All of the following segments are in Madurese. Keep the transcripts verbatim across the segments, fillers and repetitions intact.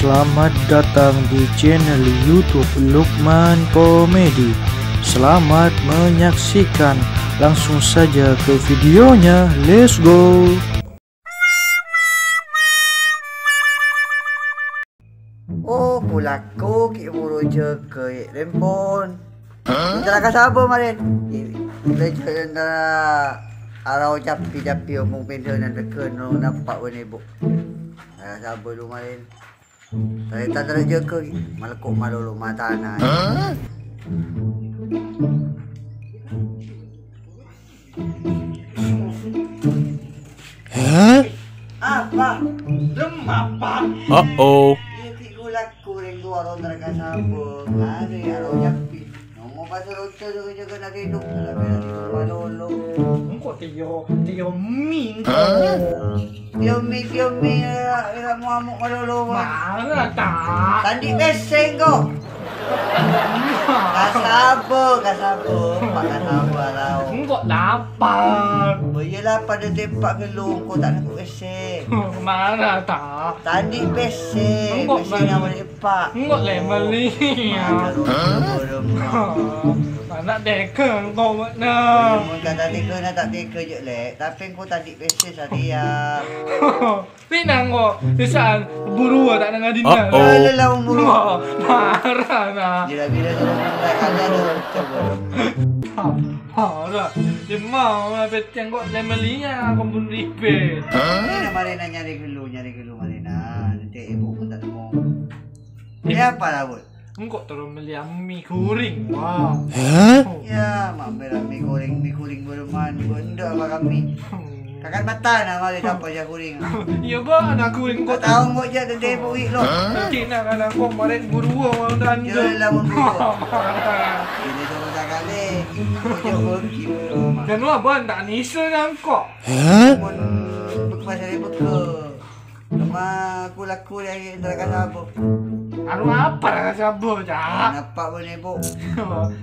Selamat datang di channel YouTube Lukman Komedi. Selamat menyaksikan. Langsung saja ke videonya. Let's go. Oh, kulako ki' buru jâgâ, rempon. Entar ka sabo, Marin? Lejo entar arao capi-capi omong pendenan regen, napa' bân ibu. Ka sabo lu, Marin. Tarètan terus jâgâ, malekko' malolo matana. Hah? Apa? Dem apa? Uh-oh. Iya, ki' kulako reng towa ro neraka sabo. Are, aro nyapi. Nongo pas ronco jâgâ-jâgâ na' kèdhung, bela-bela di rumah lolo. Engko' Tio, Tio Mi engko'. Tio Mi, Tio Mi, ira, ira mo amok malolo, Bang. Mara ta'? Tandhi' pèssè engko'. Ka sabo, ka sabo, pa' ka sabo, arao. Engko' lapar. Oh, iyâ lapar, dâddhi pa' ghâllu, engko' ta' nangko' pèssè. Mara ta'? Tandhi' pèssè, engko' pèssè bân- nyaman Pa'. Engko' lè mellè. Hah? Ana' tèghâ engko' bâ'na. Mon kata tèghâna ta' tèghâ jâ', Lè'. Tapè engko' tadhi' pèssè satèya. Pinang engko', bisan buru ta' nang adina. Uh-oh. Lha, lha, buru. Wah, marah, nah. Gila-gila, turun, turun, turun, turun. Ora, dimma pèssè engko' lè mellèya, kok pon ribet. Ini mari nanya di ghâllu, nyari ghâllu mari, nah. Nanti ibu pun tak mau. Ini apa, Bud? Engko' terro mellèya mi gorèng, wah. Hah? Ya, mampir mi gorèng, mi gorèng bârâmman, bâ' endâ' apa kami. Hmm. Kakan mata na mari sapa ya gorèng. Iyâ, Bang, ana gorèng engko'. Tao engko' jâ' dendhe bui lo. Cina kana engko' marè buru wong dan. Ya, lamun buru. Ini sama sekali. Ojo bagi. Kan wah, Bang, ta' nèsè engko'. Hah? Mon bek masih ribet ke. Cuma aku laku ya, Indra Kasabo. Anu apa Kasabo, Cak? Napa boleh, Bu?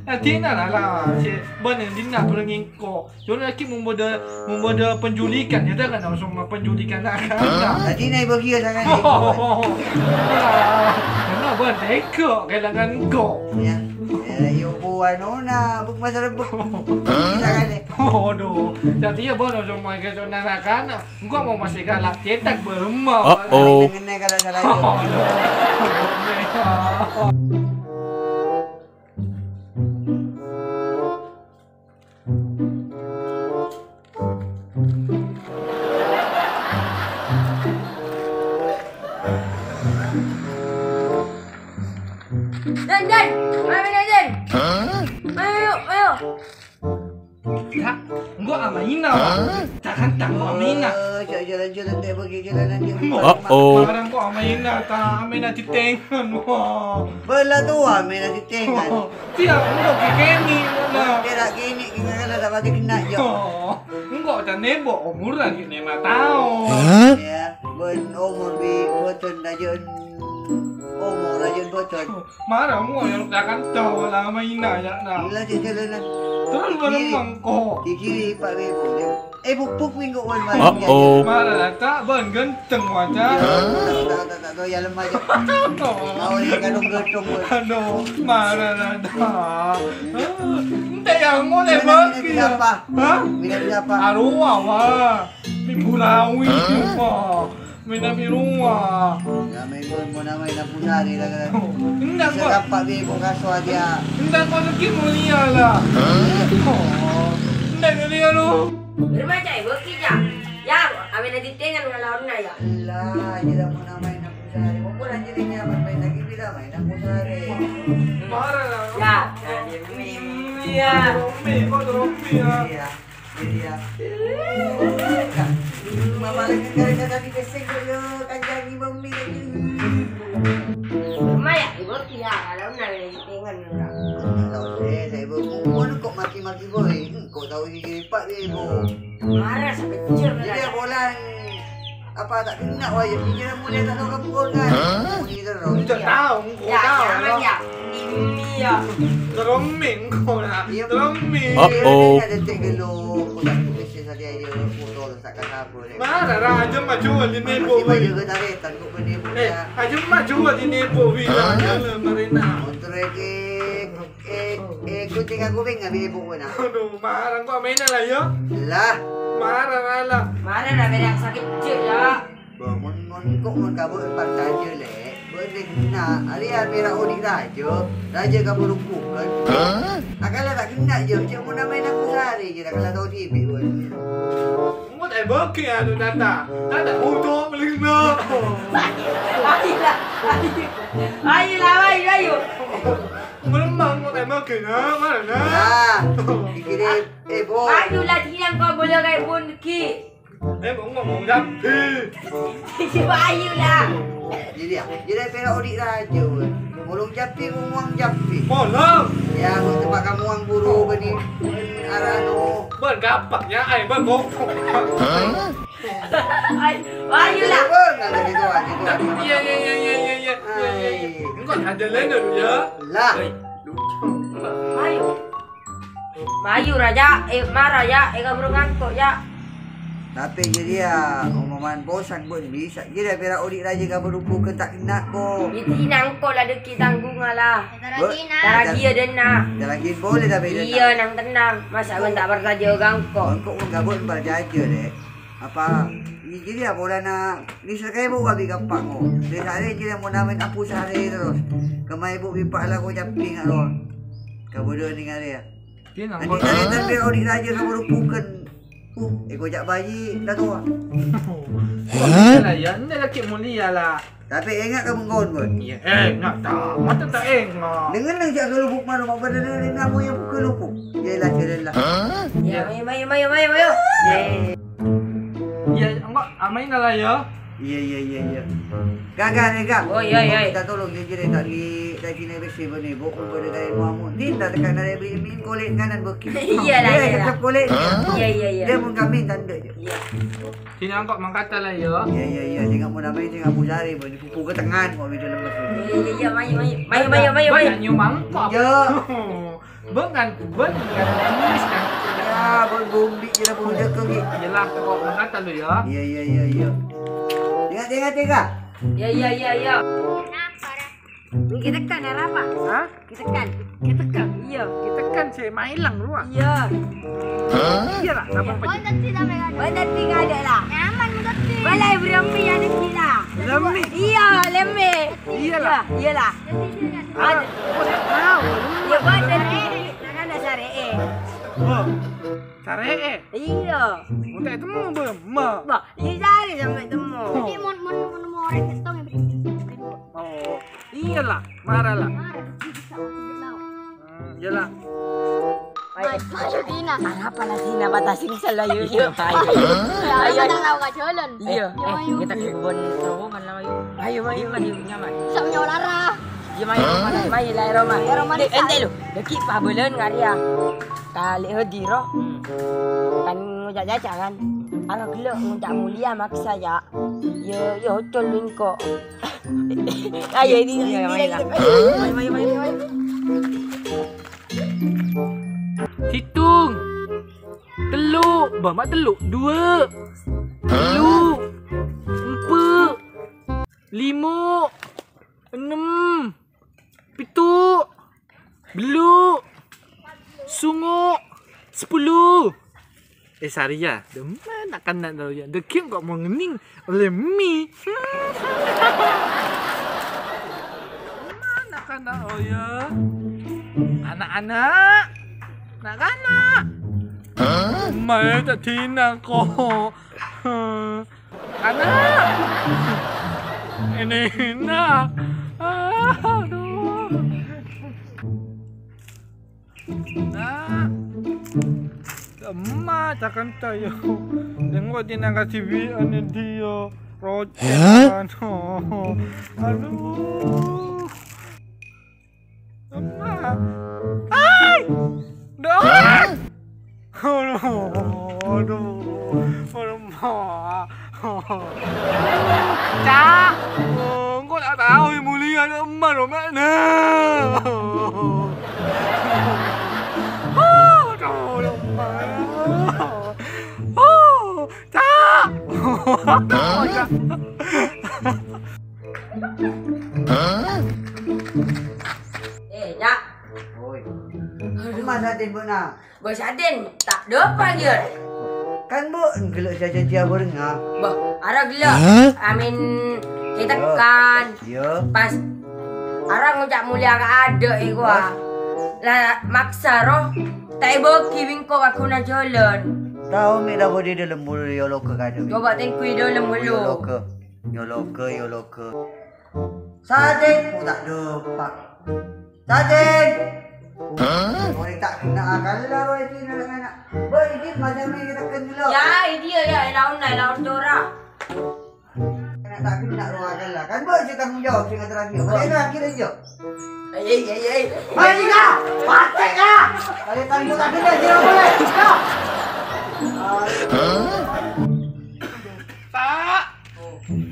Nanti nara lah, si Bon yang dina pergi engko'. Cuma lagi membada, membada penculikan, ya kan langsung penculikan lah kan. Nanti naik bagi ya, jangan. Karena Bon tega kehilangan engko'. Ya. Ya, yo buah nona, buk masalah buk. Bisa kan, eh? Waduh, jadi ya Bon langsung main ke zona anak-anak. Engko' mau masih galak cetak beremah. Uh-oh. Ngene kalau salah aja. Den, Den, ayo, Den. Ayo, ayo. Kak, engko' amaina, Pak. Hah? Jangan tangko amaina. Eh, ja-, jalan-jalan dek bagi jalanan dia. Uh-oh. Barang kok amaina, ta' amaina ditengan, wah. Bela tu amaina ditengan. Tiap engko' kekeni, mana? Kira kini, kira kena tak mati kena, jo. Oh, engko' dan nebo umuran gini lima tahun. Hah? Ya, ben umur bi, boten dajon umur dajon boten. Mara mo yang takkan tahu lah maina ya, nah. Gila, cek jalanan. Terus bareng mangko. Di kiri, Pak Bebo. Eh, bubuk minggu wan mari. Uh-oh. Mara lah, tak ban ganteng wajah. Tak, tak, tak, tak, ya lemah aja. Mau ni kadung gedung, wan. Aduh, mara lah, dah. Ente yang mau lewat. Minat siapa? Hah? Minat siapa? Aruwa, wah. Ibu Rawi, wah. Mena mi rowa. Ya, main mon, mon, main aku sari lah, kan. Enggak, Pak. Serap Pak Bebo kaso aja. Enggak, Pak, lagi mulia lah. Oh. Enggak, mulia lu. Rumah cai bukti, Cak. Ya, kami nanti tengan ngalawan ya. Lah, aja dah mau main aku sari. Mau pulang jadi nyaman main lagi bila main aku sari. Marah lah. Ya, nah, dia mi. Ya. Romi, kok Romi ya? Iya. Iya. Mama lagi gara-gara di pesek kok yo, kanjang imam mi lagi. Mama ya, ibu kia, kalau nang lagi pengen lah. Kalau saya, saya ibu, mau kok maki-maki boy, kok tahu ini pak dia ibu. Marah sekecil. Jadi ya bolan. Apa tak kena wajah pikiran mulia tak tahu kamu kan? Hah? Muni terus. Enggak tahu, enggak tahu. Ya, jangan ya. Ini ya. Teromeng kau nak. Iya, teromeng. Uh-oh. Ada cek dulu. Aku tak tulis saja aja foto tak Mara, ra, ajâ maju, ajâ nebo, Masih wi. Maju ke taretan, kok ke nebo, Eh, ya. Ajâ maju, ajâ nebo, wi. Hah? Ajâ marena. Motor iki, eh, eh, gunting aku ping nggak bisa buku, nah. Aduh, mara, kok mainnya lah, ya? Lah. Mara, mara. Mara, ra, beda sakit, cek, ya. Mon, mon, kok mon kamu parcaja, Lè'? Bâ'na kènna', arèya pèra' odi' rajâ, rajâ kabhuru bhukèn. Hah? Akalla ta' kènna', jâ', jâ' mon namaè Nangku Sari, jâ' akalla tao dhibi', bâ'na. Engko' ta' èbâghi, anu, Tata. Tata, ojo melingno. Ayo lah, ayo. Ayo lah, ayo, ayo. Melemmang, engko' ta' èbâghi, nah, mana, nah? Nah, iki deh, eh, Bu. Ayo lah, sini yang kau boleh kayak pun, Ki. Eh, ngomong jampi. Ayo lah. Jadi ya, jadi pèra' odi' rajâ, weh. Ngomong jampi, ngomong jampi. Polong. Ya, gua tempat kamu uang buru bani arano. Bân gampang ya, ayo bân bokok. Hah? Ayo, ayo lah. Bân, ada gitu, ada gitu. Iya, iya, iya, iya, iya, iya, iya, iya. Ayo. Engko' ada lain dulu ya. Lah. Ayo. Ayo. Mayu, Raja, eh, mara, ya, eh, kabhuru ngangko', ya. Tapè jârèya, omoman posang, bun, bisa. Jârèya pèra' odi' rajâ kabhuru bhukèn ta' kènna', ko. Iti nangko' la dâgghi' tanggunga, la. Bu, Taragiya dâ'enna'. Taragiya boleh, tapè dâ'enna'. Iyâ, nang tennang. Masa' bun ta' parcajâ ka ngko'? Engko' bun gabun parcajâ, Lè'. Apa, jârèya polana nèser ka èbhu abi' ka eppa', ko. Dâri sarè jârèya mon amen abu sarè terros. Kemma èbhu bi' eppa' la ko cabbhi nga' rowa. Kabâdâ'ân nèng arèya. Andi' taretan bi' odi' rajâ kabhuru bhukèn. Uh, èkoca' bhâi, la towa. Hah? Lah, ya, ente lagi mulia, lah. Tapè enga' ka bengkon, Bun. Iya, enga' ta'. Mata ta' enga'. Dengan nang jâ' ka lubuk mano, ma' bâdâ nèng namo ya buka lubuk. Ya, lah, jalan lah. Hah? Ya, mayu, mayu, mayu, mayu, mayu. Ya. Ya, engko' amain lah ya. Iya, iya, iya, iya. Ga, ga, ga. Oh, iya, iya. Minta tolong, jujur ya, tadi, tadi nih, besi, bani, bu, bu, dari, dari, mau, mau. Tinta tekan dari, beli, beli, kulit kanan, bu. Iya lah, iya lah. Tetap kulit. Iya, iya, iya. Dia mau kami, tanda aja. Iya. Sini angkot mangkata lah, ya. Iya, iya, iya. Sehingga mau namanya, sehingga mau cari, bu. Ini pupu ke tengah, mau video lemes. Iya, iya, iya, mayu, mayu. Mayu, mayu, mayu, mayu. Banyak nyumang kok. Iya. Bang kan, bang kan, tulis kan. Ya, bang gombi kira bulu jago ki. Iyalah, kok mangkata lu ya. Iya, iya, iya, iya. Tengok, tengok, tengok. Iya, iya, iya, iya. Kita kan arapa? Hah? Kita kan. Kita kan. Iya. Kita kan si mailang lu, ah. Iya. Hah? Iya lah, apa apa. Bener tidak, Megan? Bener tidak ada lah. Nyaman, bener tidak. Balai berembi ada gila. Lemmi. Iya, lemmi. Iya lah. Iya, iya lah. Ada. Wow. Ya, bener. Nah, kan ada sare, eh. Oh. Sare, eh. Iya. Udah itu mau belum? Mau. Wah, iya cari sampai temu. Ini mau, mau, mau, mau orang setong ya, Bri. Oh, iyalah, marah lah. Marah, bisa masuk ke laut. Hmm, iyalah. Ayo. Ayo, Dina. Arapa lah, Dina, patah sing selayu. Iya, ayo. Ayo, ayo. Kita tahu nggak jalan. Iya. Eh, kita ke kebun terowongan lah, ayo. Ayo, ayo, ayo, nyaman. Bisa menyolara. Iya, mayu, mayu, mayu, lah, Roma. Ya, Roma, Dek, ente lo. Dek, ki pabelan ngari ya. Kali hadi, ro. Hmm. Kan ngoca' caca, kan. Arah gelo ngoca' mulia maksa, ya. Yo, yo, ocol lingko. Ayo, ini, iya, ini, mayu, ini, lah. Ayo, ayo, ayo, ayo, ayo. Hitung. Tello', bama tello', dua. Tello'. Empa'. Lima. Ennem. Petto'. Bellu'. Songo'. Sapolo. Eh, sariya, dâ'emma na'-kana' rowa? Dâgghi' kok mau ngening olle mi. Dâ'emma na'-kana' rowa? Ana'-ana'. Na'-kana'. Mai ta' dinna' ko. Ana'. Ini na'. Aduh. Na'. Emma cakanta yo. Yang kok dinna kasibi ane dio. Rojak. Hah? Anu. Aduh. Emma. Hai! Doi! Hah? Aduh, aduh, aduh, ma. Cak, engko' ta' tao mulia, emma, lo, ma, na. Aduh, emma. Oh, Cak! Eh, Cak. Woi. Aduh. Masa tembokna? Bos Aden, ta' dâpa', Gir. Kan, Bu, gellâ' saja dia barengnga. Bah, ara gellâ'. Hah? Amin, kita Yo. kan. Iya. Pas ara ngoca' mulya ka adâ' è kowa. Hah? La maksa, roh. Ta' èbâgi bengko ka ghuna jhâlân. Tao me' la bodi dâlem bulu yo loka kadâ'. Coba tengkui dâlem bulu. Yo loka. Yo loka, yo loka. Sadek, oh, ta' dâpa'. Sadek! Hah? Orèng ta' kenna' akal la, roh, iki na'-kana'. Boy, iki macam ni kita kenna' dulu. Ya, ini dia, ya, lawan, lawan Dora. Kena ta' kenna' roh akal la. Kan, boy, sè tanggung jawab, sè ngatur lagi. Boy, ini lagi, Ren, yo. Ei, ei, ei, ei. Mati ka! Mati ka! Kalian tanggung tak kenna', dia boleh. Ya. Hah? Ta'.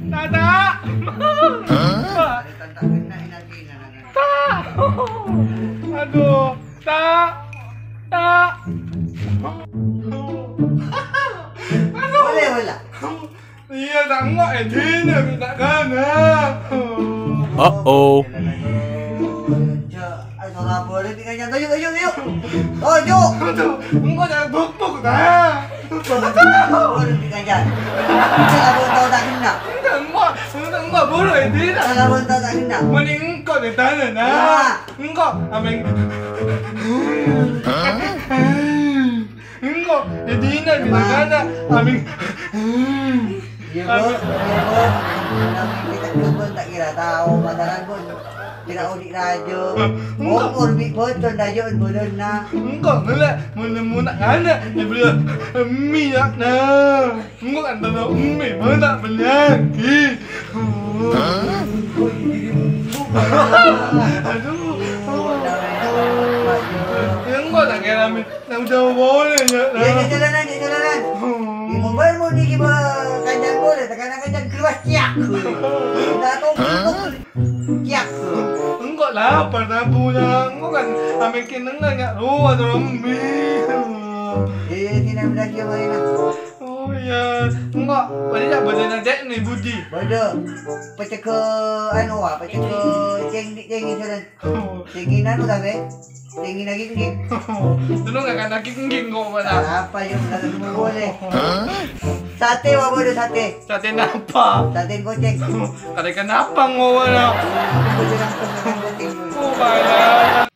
Tata. Hah? Ta'. Aduh, Ta'. Ta'. Boleh, boleh. Iya, ta' engo' è dinna' bi' ta' kana. Uh-oh. Ayo, ora boleh dikancan. Ayo, ayo, ayo. Ayo. Aduh, engko' jangan buk-buk, ta. Boleh dikancan. Salah pun tau tak kena. Engko', engko', engko' boleh, tidak. Salah pun tau tak kena. Mending engko' di tanah, nah. Ya. Engko', ameng. Engko', di dinna' bi' ta' kana, ameng. Iya, Bu. Iya, Bu. Namanya kita kebun tak kira tahu, pacaran, Bu. Kira odi' raja. Engko'. Umur bi' bocor raja budonna. Engko' ngella' mun-, mun ta' kana, dibeli minyak, nah. Engko' kan tana umi, mun ta' penyakit. Hah? Aduh. Engko' tak kira mi-, Nang jauh boleh, ya, ya, nah. Jalanan, ya, jalanan. Hmm. Di mobil mau di gimana? Kanjang boleh, tekanan kanjang keluar, ciak. Udah tuh, tuh, ciak. Engko' lapar, tabu, ya. Engko' kan, amekin nengah, ya, ruwet, rombi. Iya, iya, sini, udah, dia main, ah. Oh, iya. Engko', boleh ya, boleh nanti nih, Budi. Boleh. Pecah ke, anu, ah, pecah ke, ceng, ceng, ceng, jalan. Tinggi nanu ta, Be? Tinggi lagi, tinggi. Dulu nggak kan lagi, tinggi kok, mana? Apa yang nggak ketemu boleh? Sate, wa, boleh sate. Sate napa? Sate goceng. Kare kenapa ngono? Aku bilang tuh, makan goceng dulu. Oh, banyak.